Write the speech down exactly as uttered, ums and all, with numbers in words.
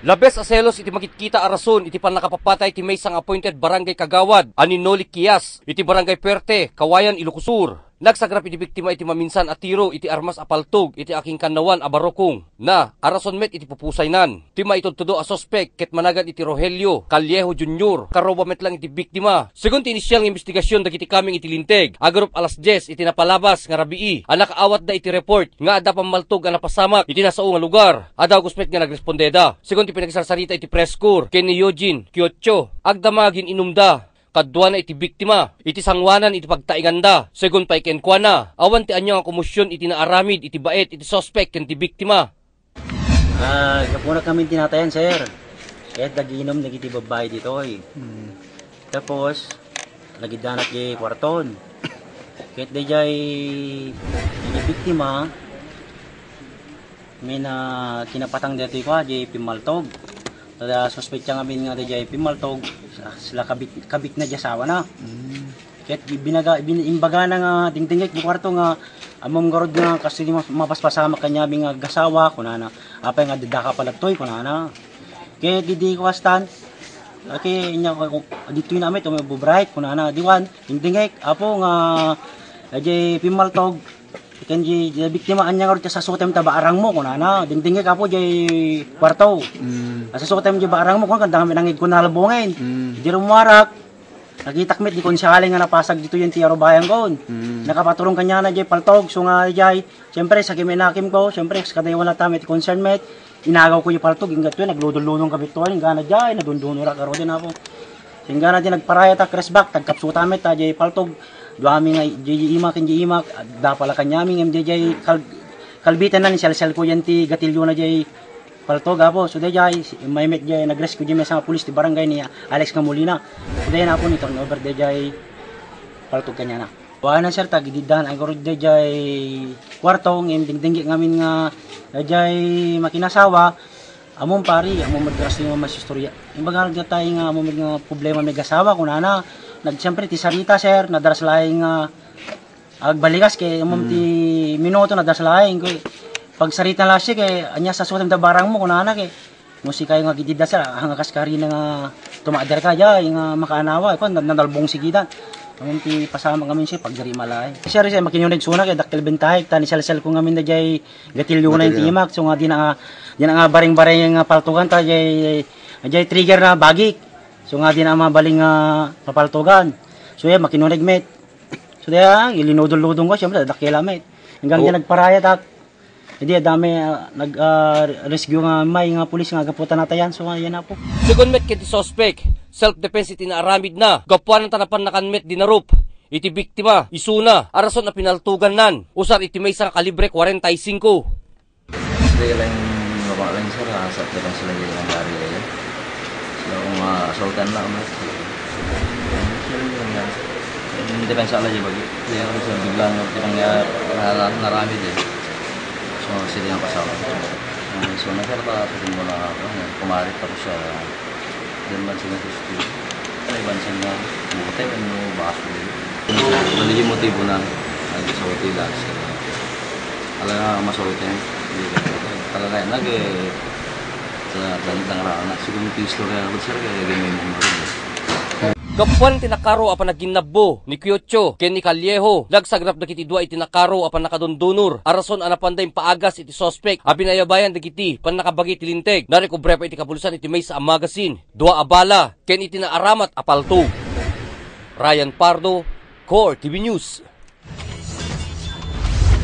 Labes a selos iti makitkita a rason iti pannakapapatay ti maysa nga appointed barangay kagawad a ni Noli Kias iti Barangay Fuerte, Cauayan, Ilocos Sur. Nagsagrap iti biktima iti maminsan a tiro iti armas a paltog iti akinkannawan a barukong na a rason met iti pupusaynan. Ti maitudtudo a suspek ket managan iti Rogelio Callejo Junior, karuba met lang iti biktima. Segun ti inisial nga imbestigasyon dagiti kameng iti Linteg, agarup alas dies iti napalabas nga rabii a nakaawatda iti report nga adda pammaltog a napasamak iti nasao nga lugar. Adda August met nga nagrespondeda. Segun ti pinagsarsarita iti press corps ken ni Eugene Kiocho, agdama nga gin-inumda kaduana iti biktima iti sangoanan iti pagtainganda. Segun pay kenkuana, awan ti ania nga komosion iti naaramid iti baet iti suspek ken ti biktima. Ah, gapuna kami tinatayan, sir. Ket nagiinum dagiti babbai ditoy. Mm. Tapos, nagiddanak di kuarton. Ket dayjay, di biktima, may na kinapatang daytoy kua, di pimmaltog. Tada suspetsa ngamin nga dayjay pimmaltog, sila kabit, kabit na di asawa na. Mm. Ket binaga, bin-, imbagana nga dingdingek di kuarto nga, "Ammom ngarud nga kastoy di mas-, mapaspasamak kaniami nga agasawa," kunana. "Apay nga addaka pala ditoy?" kunana. Ket idi kuastan, ket inya, "Ditoy na met, umibubrait," kunana. Diwan, dingdingek, "Apo nga, eh, di pimmaltog, ken di, di biktima, ania ngarud ti sasutem ta baarangmo?" kunana. "Dingdingek, Apo, di kuarto. Mm. Sasutem di baarangmo," kunana, kanda kami nangigko nalbongen. Mm. Idi rumuarak, nakitak met di konsehal nga napasag ditoy ti arubayan kon. Mm. Nakapaturong kaniana jay paltog, so nga jay, siyempre, sa kiminakim ko, siyempre, sa kadaywan na met ti concern met, inagaw ko jay paltog, ingga to, nagludong-ludong kami to, inggana jay, nadundunorak, aro din ako. Inggana di nagparaya ta, cresback, tagkapsuta met, ta, jay paltog, duami nga, jay imak, jay imak, da pala kaniami, ngem jay, jay kal-, kalbitan na, ni selsel ko yan ti gatilyo na jay paltog, apo. So, dayjay, si, may met jay, nag-rescue jay, may sa pulis ti barangay ni Alex nga Molina. So, dayjay na, apo, ni turnover, dayjay, paltog kaniana. Kuana, sir, ta, gididdan, ay, gurud, dayjay, kuarto, ngem dingdinggi ngamin nga, dayjay, makinasawa, amon, pari, amon, madras yung mas istorya. Imbaga, nga tayo nga, amon, nga problema, may gasawa, kunana, nag, siyempre, ti sarita, sir, nadras laeng nga, agbalikas ket ammom ti minuto, nadas laeng ket pagsarita na la siya ket, "Ania sasutem da barangmo?" kunana ket, "No sikayo nga agididda, sir, nga kas karina nga tumakderka, jay nga makaanawa," ket na-, nalbong sigidan. Ammom ti pasamak ngamin siya, pagdiri malay. Sir, sir, makinunig suna ket dakkel bentaek ta ni selsel ko ngamin da jay gatilyo na ti imak, so nga di na, di na nga bareng-bareng nga paltugan ta jay, jay trigger na bagik. So nga di na mabaling nga papaltugan. So, yan, makinunig met. So, dayta, ilinudol-ludong ko, siyempre, dakkel met. Hanggang dyan nagparaya, tak. Hindi, dami, ah, nag, ah, rescue nga may nga pulis nga agaputan na tayan. So, yan na po. Segun met ket ti suspek, self-defense iti naaramid na. Gapuanan ta napan nakan met dinarup iti biktima, isuna, a rason a pinaltugannan. Usar iti maysa nga kalibre kwarenta y singko. Sila lang, baba lang, sir, ah, sa pero sila yung nangyari, eh. Sila kung, ah, assaultan na, ano, sila. Sila yung nangyari. Yung depensa lang yung bagi. Kaya ako sa bigla nga, yung nangyari, na-, na-, naramid, eh. So, sila yung kasama. Ah, so, nagkataon sa tingin mo na, ano, kumarit tapos siya, Diyan man sila gusto. Ano iban sila? Buti, ano, baso din. Ano yung motibo na nagsawa ti Lars? Ala, masawa ti. Hindi ka talaga. Talaga yan, nag, eh, sa dandang rana. Siguro ti istorya ko, sir, kaya ganyan yung mga. Gapuan ti nakaro a panaginnabbo ni Kyocho ken ni Callejo, nagsagrap dagiti dua iti nakaro a pannakadundunor a rason a napanda impaagas iti suspek a binayabayan dagiti pannakabagi ti linteg. Narekubre pay iti kapulisan iti maysa a magasin, dua a bala, ken iti naaramat a palto. Ryan Pardo, Core T V News.